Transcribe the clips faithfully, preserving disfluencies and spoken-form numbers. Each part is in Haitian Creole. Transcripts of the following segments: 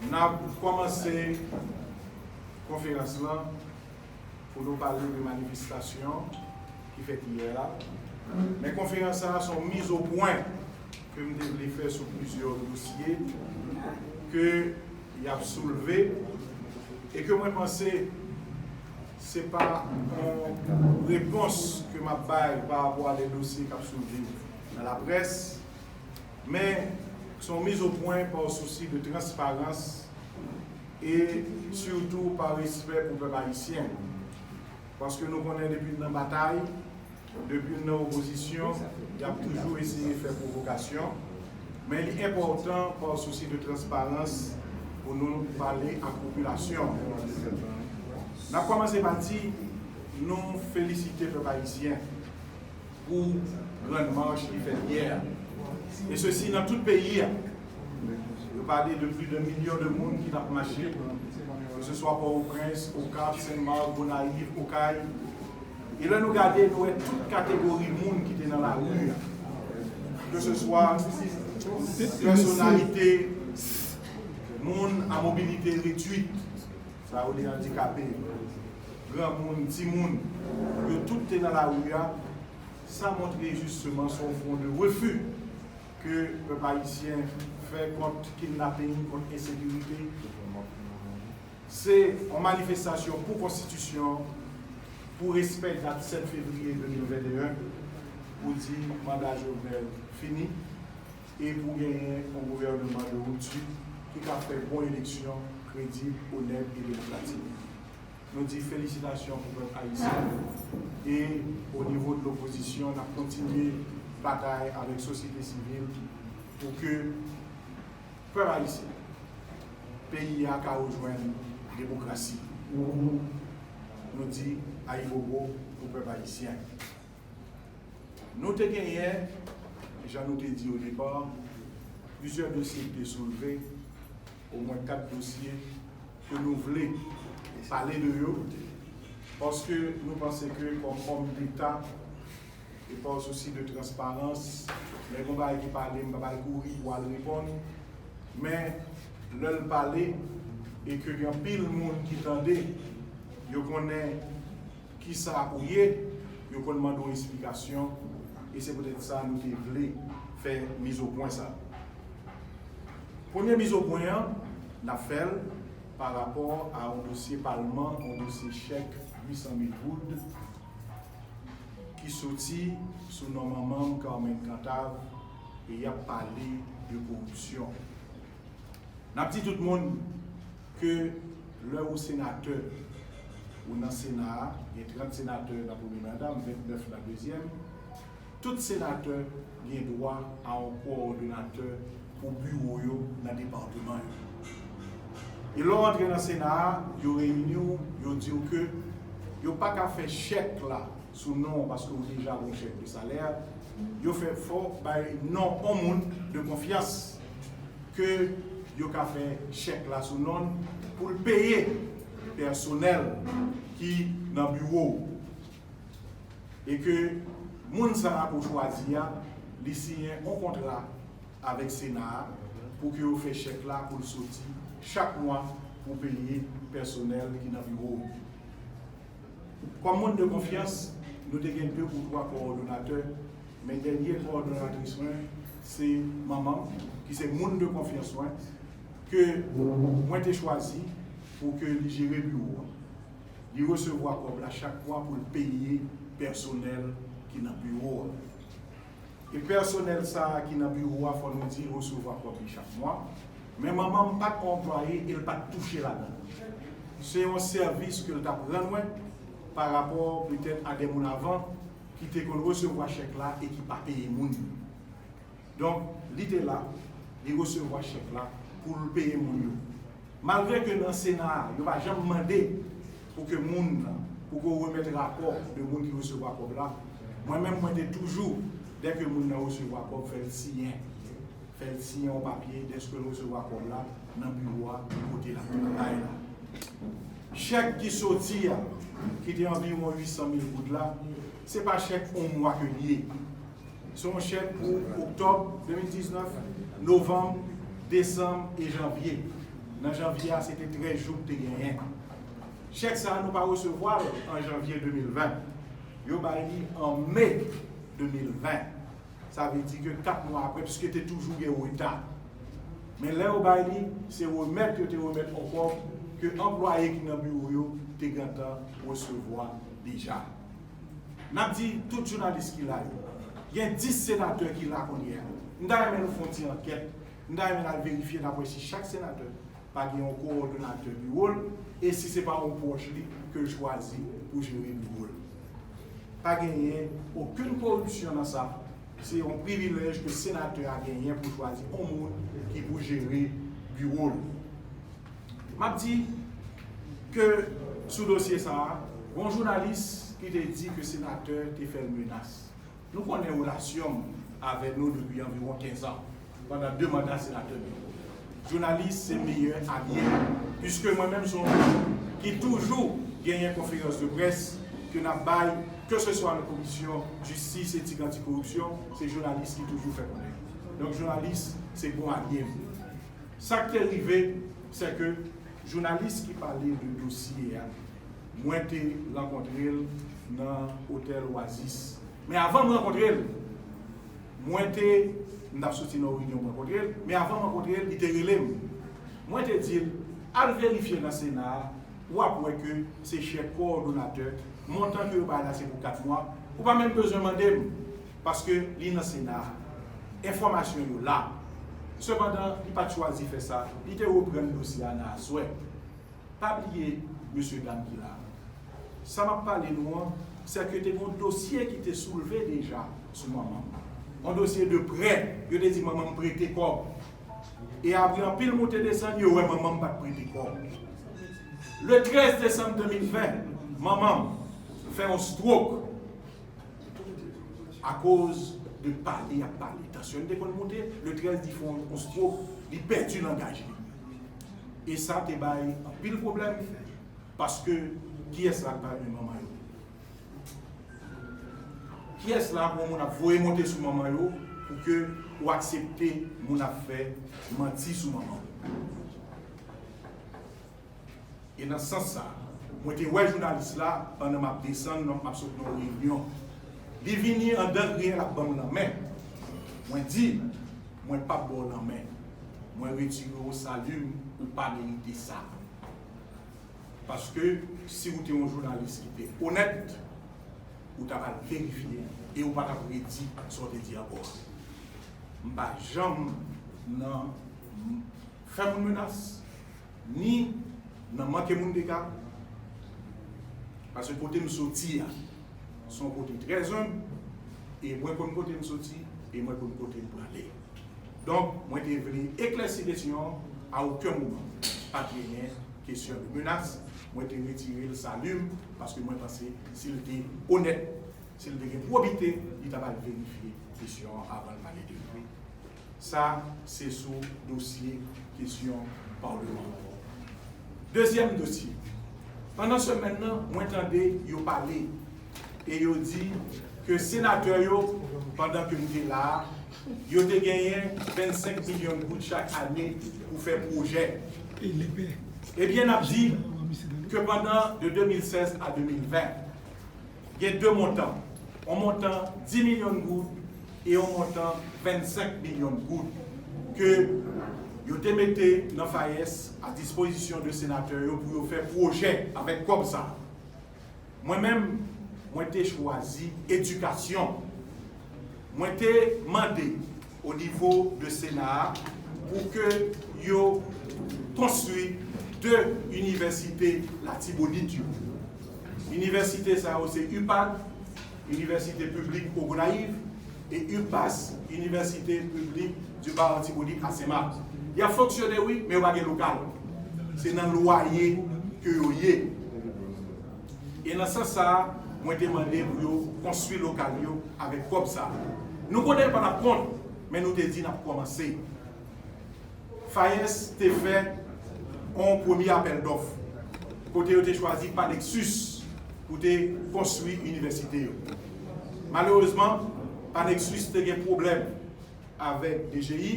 N ap kòmanse konferans lan pou nou pale de manifestasyon ki fèt yè a. Men konferans sa a se yon mizopwen ke m te vle fè sou plizyè dosye ke y ap soulve e ke mwen panse se pa yon repons ke m ap bay pa rapò a de dosye k ap soulve nan laprès, men se yon mizopwen pa sousi de transparans e sitou pa respè pou pèp ayisyen. Paske nou konnen depi n nan batay, depi n nan opozisyon, y ap toujou eseye fè pwovokasyon. Men li enpòtan pa sousi de transparans pou nou pale ak popilasyon. N ap kòmanse pa di nou felisite pèp ayisyen pou Grann Mach ki fèt yè a. E sesi nan tout peyi a. Yo pale de plis de milyon de moun ki t ap mache, ke se swa Pòtoprens, Okap, Senmak, Gonayiv, Okay. E lè nou gade, nou wè tout kategori moun ki te nan lari a. Ke se swa pèsonalite, moun a mobilite redwit, sa yo rele andikape, granmoun, timoun, yo tout te nan lari a. Sa montre jisteman se yon fwon de refi ke pèp ayisyen fè kont kidnaping, kont ensekirite. Se yon manifestasyon pou konstitisyon, pou respè dat sèt fevriye de mil venteyen, pou di manda Jovenel fini e pou genyen yon gouvènman de ripti ki ka fè bon eleksyon kredib, onèt e demokratik. Nou di felisitasyon pou pèp ayisyen e o nivo de lopozisyon, n ap kontinye batay avèk sosyete sivil pou ke pèp ayisyen, peyi a ka rejwenn demokrasi. Nou di ayibobo pou pèp ayisyen. Nou te genyen, jan nou te di o depa, plizyè dosye ki te soulve, omwen kat dosye ke nou vle pale de yo, paske nou panse ke kòm òm deta, e pa sousi de transparans, lè gon bagay ki pale, m pa pral kouri pou al reponn, men lè l pale e ke gen anpil moun ki tande, yo konnen kisa ou ye, yo konn mande w esplikasyon, e se poutèt sa nou te vle fè mizopwen sa. Premye mizopwen an, n ap fè l pa rapò a yon dosye palman, yon dosye chèk uit san mil goud ki soti sou non manman m, Carmen Cantave, e y ap pale de koripsyon. N ap di tout moun ke lè ou senatè, ou nan Sena a, gen trant senatè nan premye manda, m ventnèf nan dezyèm, tout senatè gen dwa a yon kowòdonatè pou biwo yo nan depatman yo. E lè w antre nan Sena a, yo reyini w, yo di w ke yo pa ka fè chèk la sou non w paske w deja gon chèk de salè, yo fè fò bay non yon moun de konfyans ke yo ka fè chèk la sou non l pou l peye pèsonèl ki nan biwo w. E ke moun sa a pou chwazi a, li siyen yon kontra avèk Sena a pou ke yo fè chèk la pou l soti chak mwa pou peye pèsonèl ki nan biwo w. Kòm moun de konfyans, nou te gen de ou twa kowòdonatè, men dènye kowòdonatris mwen, se manman m, ki se moun de konfyans mwen, ke mwen te chwazi pou ke li jere biwo a. Li resevwa kòb la chak mwa pou l peye pèsonèl ki nan biwo a. E pèsonèl sa a ki nan biwo a, fò nou di, resevwa kòb li chak mwa. Men manman m pa t yon anplwaye e l pa t touche ladan l. Se yon sèvis ke l t ap rann mwen pa rapò petèt a de moun avan ki te konn resevwa chèk la e ki pa peye moun yo. Donk, li te la, li resevwa chèk la pou l peye moun yo. Malgre ke nan Sena a, yo pa janm mande pou ke moun nan, pou ke w remèt rapò de moun ki resevwa kòb la, mwen menm, mwen te toujou, dèke moun nan resevwa kòb, fè l siyen. Fè l siyen yon papye dèske l resevwa kòb la nan biwo a, kote l ap travay la. Chèk ki soti a, ki te anviwon uit san mil goud la, se pa chèk yon mwa ke l ye. Se yon chèk pou oktòb de mil diznèf, novanm, desanm e janvye. Nan janvye a, se te trèz jou k te genyen. Chèk sa a, nou pa resevwa l an janvye de mil ven. Yo bay li an me de mil ven. Sa vle di ke kat mwa apre, piske te toujou gen reta. Men lè yo bay li, se remèt yo te remèt yon kòb ke anplwaye ki nan biwo yo te gentan resevwa deja. N ap di tout jounalis ki la yo, gen dis senatè ki la kounye a. M ta renmen nou fè yon ti ankèt. M ta renmen n al verifye n ap wè si chak senatè pa gen yon kowòdonatè biwo l, e si se pa yon pwòch li ke l chwazi pou jere biwo l. Pa genyen okenn koripsyon nan sa. Se yon privilèj ke senatè a genyen pou chwazi yon moun ki pou jere biwo l. M ap di ke sou dosye sa a, gon jounalis ki te di ke senatè te fè l menas. Nou konnen relasyon m avè nou depi anviwon kenz an, pandan de manda senatè m yo. Jounalis se meyè alye, piske mwen menm se yon moun ki toujou genyen konferans de près ke n ap bay, keseswa nan komisyon jistis, etik, antikoripsyon, se jounalis ki toujou fè konnen. Donk, jounalis se bon alye m. Sa k te rive, se ke jounalis ki pale de dosye a, mwen te rankontre l nan otèl Oasis. Men avan m rankontre l, mwen te, m t ap soti nan yon reyinyon m rankontre l, men avan m rankontre l, li te rele m. Mwen te di l, al verifye nan Sena a, w ap wè ke se chèk kowòdonatè, montan ke yo bay la se pou kat mwa, ou pa menm bezwen mande m, paske li nan Sena a. Enfòmasyon yo la. Sepandan, li pa t chwazi fè sa, li te reprann dosye a nan aswè. Pa bliye, mesye dam ki la. Sa m ap pale nou an, se ke te gen yon dosye ki te soulve deja sou manman m. Yon dosye de prè, yo te di manman m prete kòb. E apre anpil moute desann, yo wè manman m pa t prete kòb. Le trèz desanm de mil ven, manman m fè yon stroke. Akoz de pale, y ap pale. Tansyon li te konn moute, le trèz li fè yon, yon stroke, li pèdi langaj li. E sa te bay anpil pwoblèm, paske kiyès la k pa renmen manman yo? Kiyès la pou yon moun ap voye monte sou manman yo, pou ke ou aksepte moun ap fè manti sou manman w? E nan sans sa, mwen te wè jounalis la pandan m ap desann, m ap sot nan yon reyinyon. Li vini anndan griyen, l ap ban m lanmen. Mwen di, mwen p ap ba w lanmen. Mwen retire w, sali m, ou pa merite sa. Paske si w te yon jounalis ki te onèt, ou t ap al verifye e ou pa t ap redi sa w te di ankò a. M pa janm nan fè moun menas, ni nan manke moun dega, paske kote m soti a, se yon kote trè enb, e mwen konn kote m soti, e mwen konn kote m prale. Donk, mwen te vle eklèsi kesyon an, a okenn moman pa t genyen kesyon de menas, mwen te retire l, sali m, paske mwen panse si l te onèt, si l te gen pwobite, li t ap al verifye kesyon an avan l pale de li. Sa, se sou dosye kesyon palman an. Dezyèm dosye. Pandan semèn nan, mwen tande yo pale e yo di ke senatè yo, pandan ke m te la a, yo te genyen vennsenk milyon goud chak ane pou fè pwojè. Ebyen, n ap di ke pandan de de mil sèz a de mil ven, gen de montan, yon montan dis milyon goud e yon montan vennsenk milyon goud ke yo te mete nan FAES a dispozisyon de senatè yo pou yo fè pwojè avèk kòb sa. Mwen menm, mwen te chwazi edikasyon. Mwen te mande o nivo de Sena a pou ke yo konstwi de inivèsite Latibonit yo. Inivèsite sa yo se UPAD, Inivèsite Piblik Ogonayiv, e UPAS, Inivèsite Piblik di Ba Latibonit a Senmak. Y ap fonksyone, wi, men yo pa gen lokal. Se nan lwaye ke yo ye. E nan sans sa a, mwen te mande pou yo konstwi lokal yo avèk kòb sa a. Nou konnen l pa t ap kont, men nou te di n ap kòmanse. FAES te fè yon premye apèl dòf, kote yo te chwazi Panexus pou te konstwi inivèsite yo. Malerezman, Panexus te gen pwoblèm avèk DGI,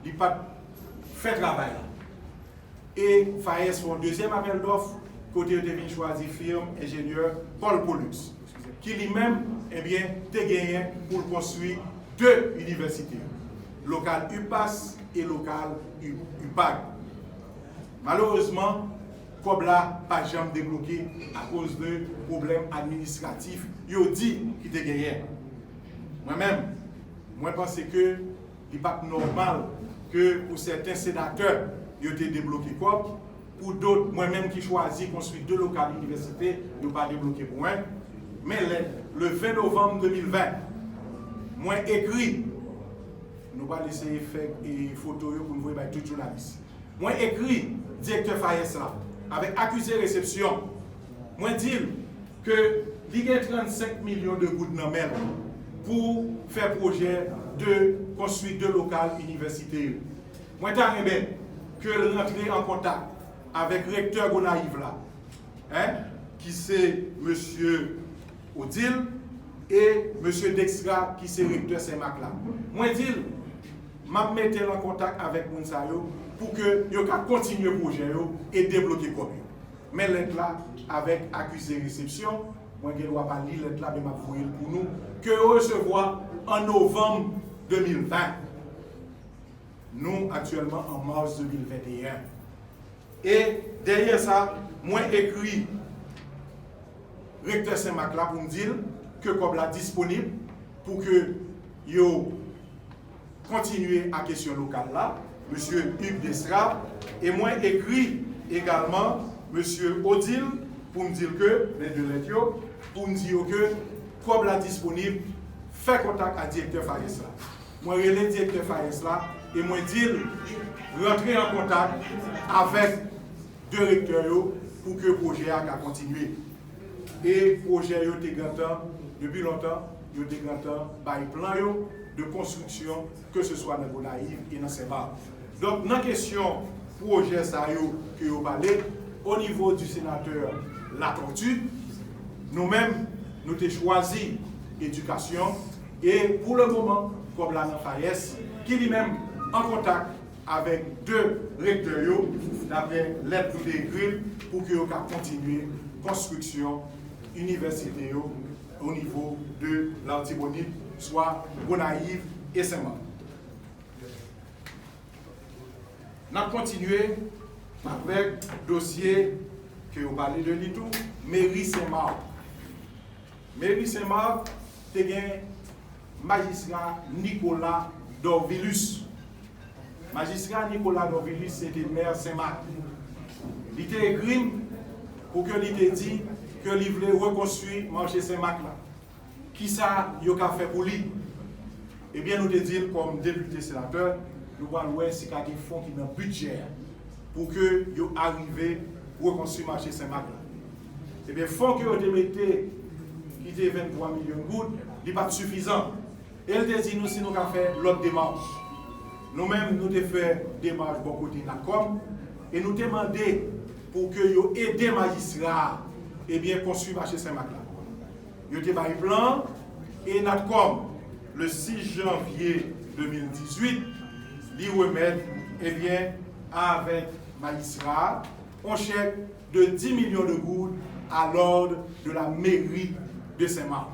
li pa t fè travay la. E FAES fè yon dezyèm apèl dòf kote yo te vin chwazi firm enjenyè Paul Pollux, ki li menm, ebyen, te genyen pou l konstwi de inivèsite, lokal UPAS e lokal U-, UPAG. Malerezman, kòb la pa janm debloke akoz de pwoblèm administratif yo di ki te genyen. Mwen menm, mwen panse ke li pa t nòmal ke pou sèten senatè, yo te debloke kòb, pou dòt, mwen menm ki chwazi konstwi de lokal inivèsite, yo pa debloke pou mwen. Men lè, le ven novanm de mil ven, mwen ekri, nou pral eseye fè, e, foto yo pou n voye bay tout jounalis. Mwen ekri direktè FAES la avèk akize resepsyon. Mwen di l ke li gen trannsenk milyon de goud nan men l pou fè pwojè de konstwi de lokal inivèsite yo. Mwen ta renmen ke l rantre an kontak avèk rektè Gonayiv la, en, ki se mesye Odile, e mesye Dextra, ki se rektè Senmak la. Mwen di l, m ap mete l an kontak avèk moun sa yo pou ke yo ka kontinye pwojè yo e debloke kòb yo. Men lèt la avèk akize resepsyon, mwen gen dwa pa li lèt la, men m ap voye l pou nou, ke yo resevwa an novanm de mil ven. Nou aktyèlman an mas de mil venteyen. E dèyè sa, mwen ekri rektè Senmak la pou m di l ke kòb la disponib pou ke yo kontinye a kesyon lokal la, mesye Hugues Desra, e mwen ekri egalman mesye Odile pou m di l ke, men de lèt yo, pou m di yo ke kòb la disponib, fè kontak ak direktè FAES la. Mwen rele direktè FAES la e mwen di l rantre an kontak avèk direktè yo pou ke pwojè a ka kontinye. E pwojè yo te gentan, depi lontan, yo te gentan bay plan yo de konstriksyon, ke se swa nan Gonayiv e nan Senmak. Donk, nan kesyon pwojè sa yo ke yo pale, o nivo di senatè Latortue, nou menm, nou te chwazi edikasyon, e pou le moman, kòb la nan FAES, ki li menm an kontak avèk de rektè yo, daprè lèt nou te ekri l, pou ke yo ka kontinye konstriksyon inivèsite yo o nivo de Latibonit, swa Gonayiv e Senmak. N ap kontinye avèk dosye ke yo pale de li tou, meri Senmak. Meri Senmak te gen majistra Nicolas Dorvilus. Majistra Nicolas Dorvilus se te mè Senmak. Li te ekri m pou ke li te di ke li vle rekonstwi mache Senmak la. Kisa yo ka fè pou li? Ebyen, nou te di l kòm depite senatè, nou pral wè si ka gen fon ki nan bidjè a pou ke yo arive rekonstwi mache Senmak la. Ebyen, fon ke yo te mete, ki te venntwa milyon goud, li pa t sifizan. E l te di nou si nou ka fè lòt demach. Nou menm, nou te fè demach bò kote Natcom, e nou te mande pou ke yo ede majistra a, ebyen, konstwi mache Senmak la. Yo te bay plan an, e Natcom, le sis janvye de mil dizuit, li remèt, ebyen, avèk majistra a, yon chèk de dix millions de goud à l'ordre de la mairie de Saint-Marc.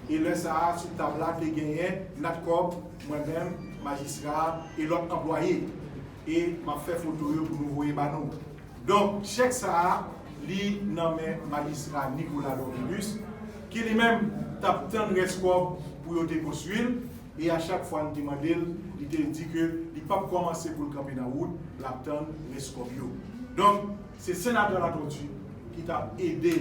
E lè sa a, sou tab la, te genyen Natcom, mwen menm, majistra a, e lòt anplwaye. E m ap fè foto yo pou nou voye ba nou. Donk, chèk sa a, li nan men majistra Nicolas Dorvilus, ki li menm t ap tann rès kòb pou yo te konstwi l, e a chak fwa n te mande l, li te di ke li p ap kòmanse pou l kanpe nan wout, l ap tann rès kòb yo. Donk, se senatè Latortue ki t ap ede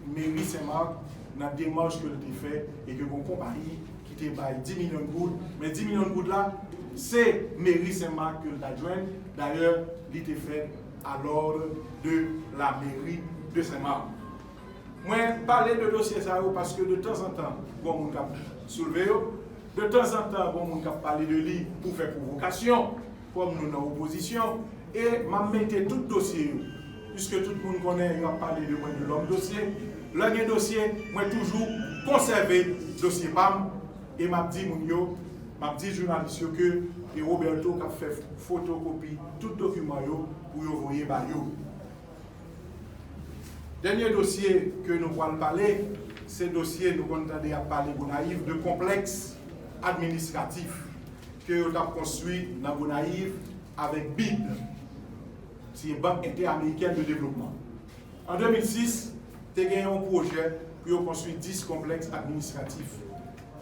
meri Senmak nan demach ke l te fè e ke gon konpayi ki te bay dis milyon goud. Men dis milyon goud la, se meri Senmak ke l t al jwenn. Dayè, li te fèt à l'ordre de la mairie de Saint-Marc. Mwen pale de dosye sa yo paske de tanzantan, gon moun k ap soulve yo. De tanzantan, gon moun k ap pale de li pou fè pwovokasyon, kòm nou nan opozisyon. E m ap mete tout dosye yo, piske tout moun konnen yo ap pale de mwen de lòm dosye. Lè gen dosye, mwen toujou konsève dosye pa m. E m ap di moun yo, m ap di jounalis yo ke e Roberto k ap fè fotokopi tout dokiman yo, pou yo voye ba yo. Dènye dosye ke nou pral pale, se dosye nou konn tande ap pale Gonayiv de konplèks administratif ke yo t ap konstwi nan Gonayiv avèk bid, se Banque Interamericane de Développement. An de mil sis, te gen yon pwojè pou yo konstwi dis konplèks administratif.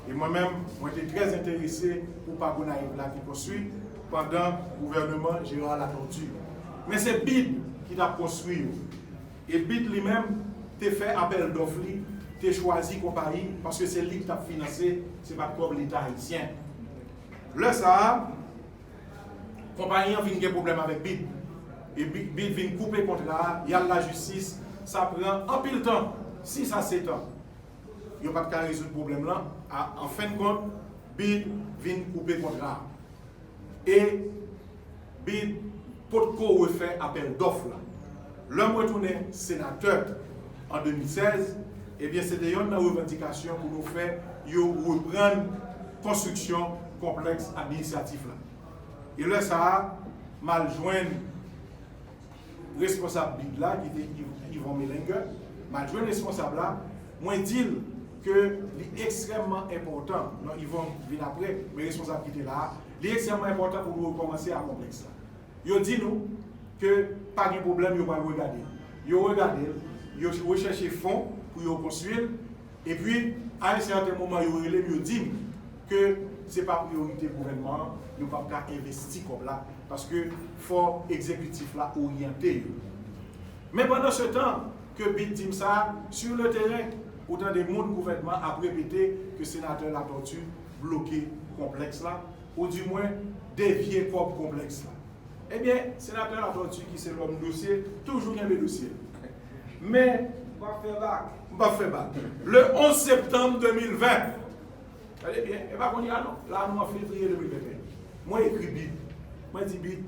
E mwen menm, mwen te trè enterese pou pa Gonayiv la te konstwi pandan gouvèneman Gérard Latortue. Men se bid ki t ap konstwi yo. E bid li menm te fè apèl dòf li, te chwazi konpayi, paske se li ki t ap finanse, se pa t kòb Leta ayisyen. Lè sa a, konpayi an vin gen pwoblèm avèk bid. E bid vin koupe kontra a, y al lajistis, sa pran anpil tan, sis a sèt an. Yo pa t ka rezoud pwoblèm lan, an fendkont, bid vin koupe kontra a. E bid potko refè apèl dòf la. Lè m retounen senatè an de mil sèz, ebyen, se te yonn nan revandikasyon pou nou fè yo reprann konstriksyon konplèks administratif la. E lè sa a, m al jwenn responsab bid la, ki te Yvon Melenger, m al jwenn responsab la, mwen di l ke li ekstrèmman enpòtan, non, Yvon vin apre, men responsab ki te la a, li ekstrèmman enpòtan pou nou rekòmanse ak konplèks la. Yo di nou ke pa gen pwoblèm, yo pral regade l. Yo regade l, yo rechèche fon pou yo konstwi l, epi, a yon sèten moman, yo rele m, yo di m ke se pa priyorite gouvènman an, yo p ap ka envesti kòb la, paske fò egzekitif la oryante yo. Men pandan se tan ke bid di m sa, sur le terrain, ou tande moun gouvènman ap repete ke senatè Latortue bloke konplèks la, ou di mwen devye kòb konplèks la. Ebyen, senatè Latortue, ki se lòm dosye, toujou kenbe dosye l. Men, m p ap fè bak. M p ap fè bak. Le onz septanm de mil ven, tande byen, e pa kounye a non, la nou an fevriye de mil venteyen. Mwen ekri bid. Mwen di bid,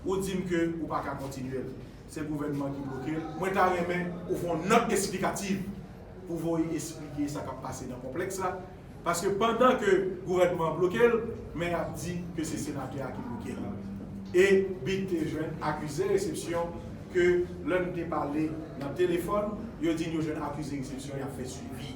ou di m ke ou pa ka kontinye l. Se gouvènman ki bloke l. Mwen ta renmen ou fè yon nòt esplikatif pou voye esplike sa k ap pase nan konplèks la. Paske pandan ke gouvènman an bloke l, men y ap di ke se senatè a ki bloke l. E bid te jwenn akize resepsyon ke lè n te pale nan telefòn, yo di n yo jwenn akize resepsyon, y ap fè swivi.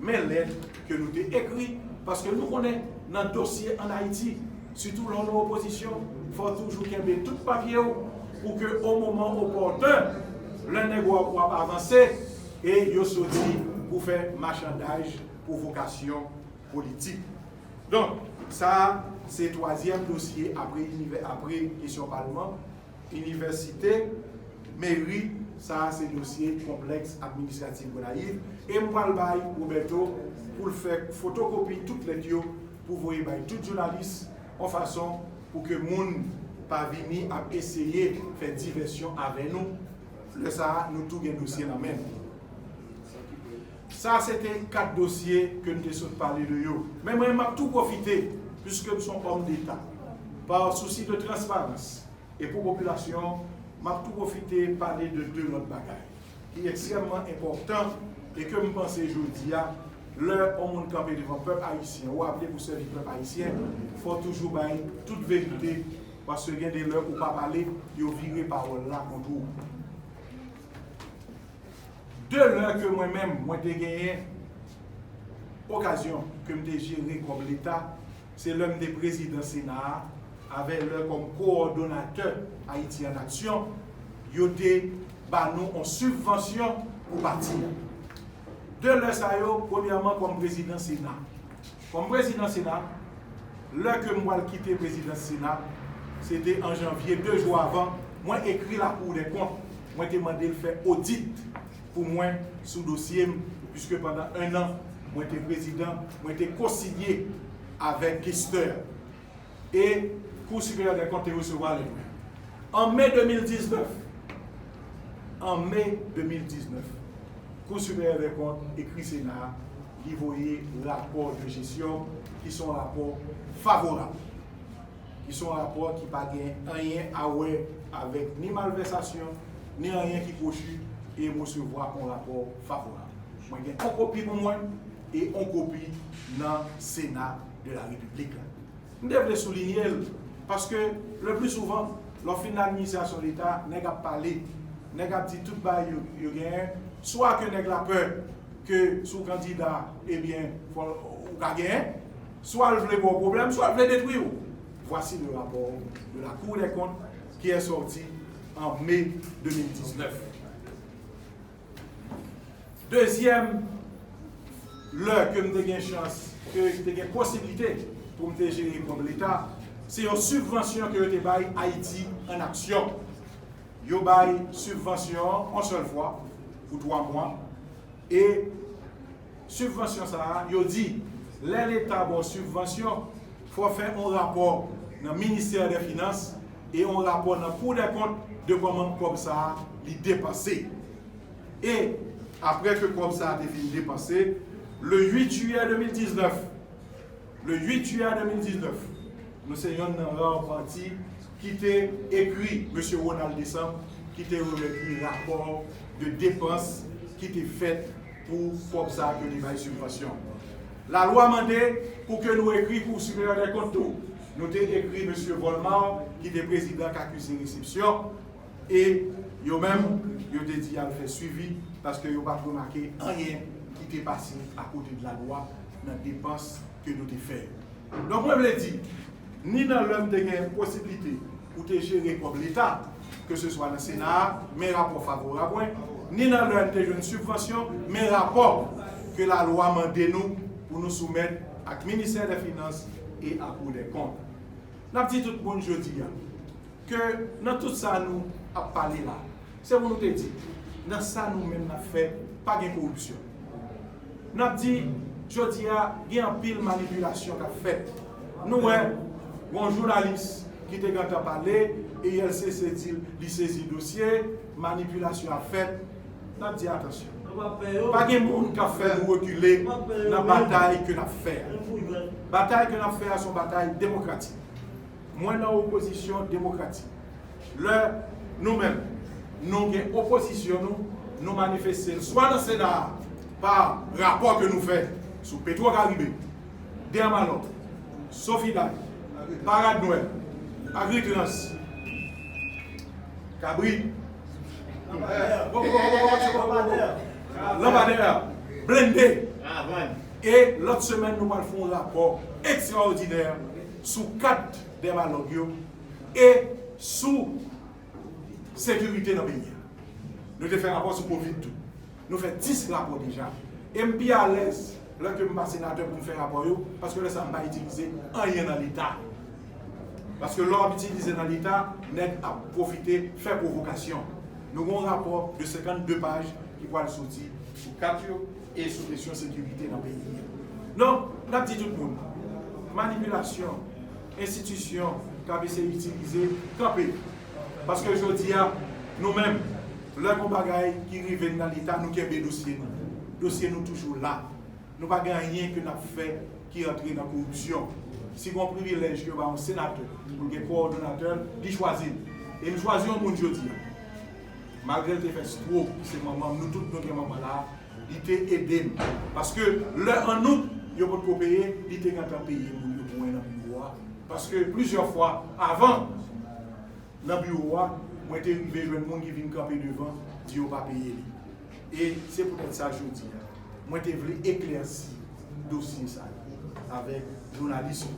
Men lèt ke nou te ekri, paske nou konnen nan dosye ann Ayiti, sitou lè w nan opozisyon, fò w toujou kenbe tout papye w pou ke o moman opòten, lè nèg w ap avanse, e yo soti pou fè machandaj pwovokasyon politik. Donk, sa a se twazyèm dosye apre inivè-, apre kesyon palman, inivèsite, meri, sa a se dosye konplèks administratif Gonayiv. E m pral bay Roberto pou l fè fotokopi tout lèt yo pou voye bay tout jounalis, yon fason pou ke moun pa vini ap eseye fè divèsyon avè nou. Lè sa a, nou tou gen dosye nan men nou. Sa se te kat dosye ke m te sot pale de yo. Men mwen, m ap tou pwofite, piske m se yon òm deta, pa sousi de transparans e pou popilasyon, m ap tou pwofite pale de de lòt bagay ki ekstrèmman enpòtan e ke m panse jodi a, lè yon moun kanpe devan pèp ayisyen, ou aple pou sèvi pèp ayisyen, fò w toujou bay tout verite, paske gen de lè ou pa pale, yo vire pawòl la kont ou. De lè ke mwen menm, mwen te genyen okazyon ke m te jere kòm Leta, se lè m te prezidan Sena a, avè lè kòm kowòdonatè Ayiti an Aksyon, yo te ba nou yon sibvansyon pou pati a. De lè sa yo, premyèman kòm prezidan Sena. Kòm prezidan Sena, lè ke m pral kite prezidans Sena, se te an janvye, de jou avan, mwen ekri Lakou dè Kont, mwen te mande l fè odit pou mwen sou dosye m, piske pandan en an, mwen te prezidan, mwen te konsilye avèk kestè. E Kou Siperyè dè Kont te resevwa lèt mwen. An me de mil diznèf, an me de mil diznèf, Kou Siperyè dè Kont ekri Sena a, li voye rapò de jesyon ki se yon rapò favorab, ki se yon rapò ki pa gen anyen a wè avèk ni malvèsasyon, ni anyen ki kwochi, e m resevwa yon rapò favorab. Mwen gen yon kopi pou mwen e yon kopi nan Sena de la Repiblik la. M te vle soulinye l, paske le pli souvan, Lè w fin nan administrasyon leta, nèg ap pale, nèg ap di tout bagay yo, yo genyen, swa ke nèg la pè ke si w kandida, ebyen, fò w ka genyen, swa l vle ba w pwoblèm, swa l vle detwi w. Voici le rapport de la Cour des comptes qui est sorti en mai deux mille dix-neuf. Dezyèm lè ke m te gen chans, ke m te gen posiblite pou m te jere kòb leta, se yon sibvansyon ke yo te bay Ayiti an Aksyon. Yo bay sibvansyon an yon sèl fwa pou twa mwa. E sibvansyon sa a, yo di, lè leta ba w sibvansyon, fò w fè yon rapò nan ministè dè finans e yon rapò nan Cour des comptes de kòman kòb sa a li depanse. E apre ke kòb sa a te fin depanse, le uit jiyè de mil diznèf, le uit jiyè de mil diznèf, nou se yonn nan ra pati ki te ekri mesye Ronald Décembre, ki te remèt li rapò de depans ki te fèt pou kòb sa a ke li bay sibvansyon. Lalwa mande pou ke nou ekri Cour Supérieure des Comptes tou. Nou te ekri mesye Volmar, ki te prezidan, k akize resepsyon, e yo menm, yo te di y al fè swivi, paske yo pa t remake anyen ki te pase akote de lalwa nan depans ke nou te fè yo. Donk, mwen vle di, ni nan lè m te gen posiblite pou te jere kòb leta, keseswa nan Sena a, men rapò favorab mwen, ni nan lè m te jwenn sibvansyon, men rapò ke lalwa mande nou pou nou soumèt ak Ministè dè Finans e ak Cour des Comptes. N ap di tout moun jodi a, ke nan tout sa nou ap pale la, se pou nou te di, nan sa nou menm n ap fè, pa gen koripsyon. N ap di, jodi a, gen anpil manipilasyon k ap fèt. Nou wè, gen yon jounalis ki te gentan pale, e U L C C di l, li sezi dosye, manipilasyon ap fèt. N ap di, atansyon. Pa gen moun k ap fè nou rekile nan batay ke n ap fè a. Batay ke n ap fè a, se yon batay demokratik. Mwen nan opozisyon demokratik. Lè nou menm, nou gen opozisyon nou, nou manifeste l swa nan Sena a, pa rapò ke nou fè sou Petro Caribe, Dermalog, Sofiday, Parad Nwèl, Agritrans, Kabrit, Lanpadè, Blende. E lòt semèn, nou pral fè yon rapò ekstraòdinè sou kat Dermalog yo e sou sekirite nan peyi a. Nou te fè rapò sou kovid tou. Nou fè dis rapò deja. E m pi alèz lè ke m pa senatè pou m fè rapò yo, paske lè sa a m pa itilize anyen nan Leta. Paske lè w ap itilize nan Leta, nèg ap pwofite fè pwovokasyon. Nou gen yon rapò de senkannde paj ki pral soti sou kat yo e sou kesyon sekirite nan peyi a. Donk, n ap di tout moun, manipilasyon, enstitisyon k ap eseye itilize, kanpe. Paske jodi a, nou menm, lè gon bagay ki rive n nan Leta, nou kenbe dosye nou. Dosye nou toujou la. Nou pa gen anyen ke n ap fè ki antre nan koripsyon. Si gon privilèj ke yo ba yon senatè pou l gen kowòdonatè l, li chwazi l. E m chwazi yon moun jodi a. Malgre l te fè stwok, se manman m, nou tout nou gen manman la, li te ede m. Paske lè an out, yo potko peye, li te gentan peye moun yo pou mwen nan biwo a. Paske plizyè fwa avan, nan biwo a, mwen te rive jwenn moun ki vin kanpe devan, di yo pa peye li. E se poutèt sa jodi a, mwen te vle eklèsi dosye sa yo avèk jounalis yo.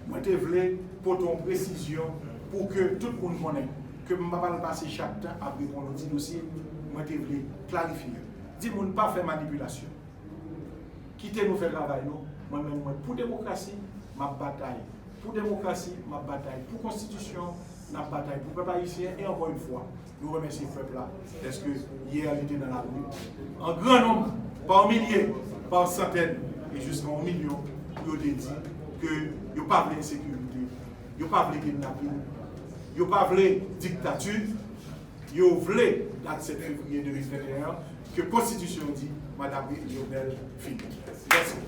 Mwen te vle pote yon presizyon pou ke tout moun konnen ke m pa pral pase chak tan ap reponn yon ti dosye, mwen te vle klarifye. Di moun pa fè manipilasyon. Kite nou fè travay nou. Mwen menm, mwen pou demokrasi, m ap batay pou demokrasi, m ap batay pou konstitisyon, n ap batay pou pèp ayisyen. E ankò yon fwa, nou remèsye pèp la dèske yè li te nan lari. An gran nonb, pa milye, pa santèn, e jiska yon milyon, yo te di ke yo pa vle ensekirite, yo pa vle kidnapin, yo pa vle diktati. Yo vle dat sèt fevriye de mil venteyen an, ke konstitisyon an di manda Lionel fini. Mèsi.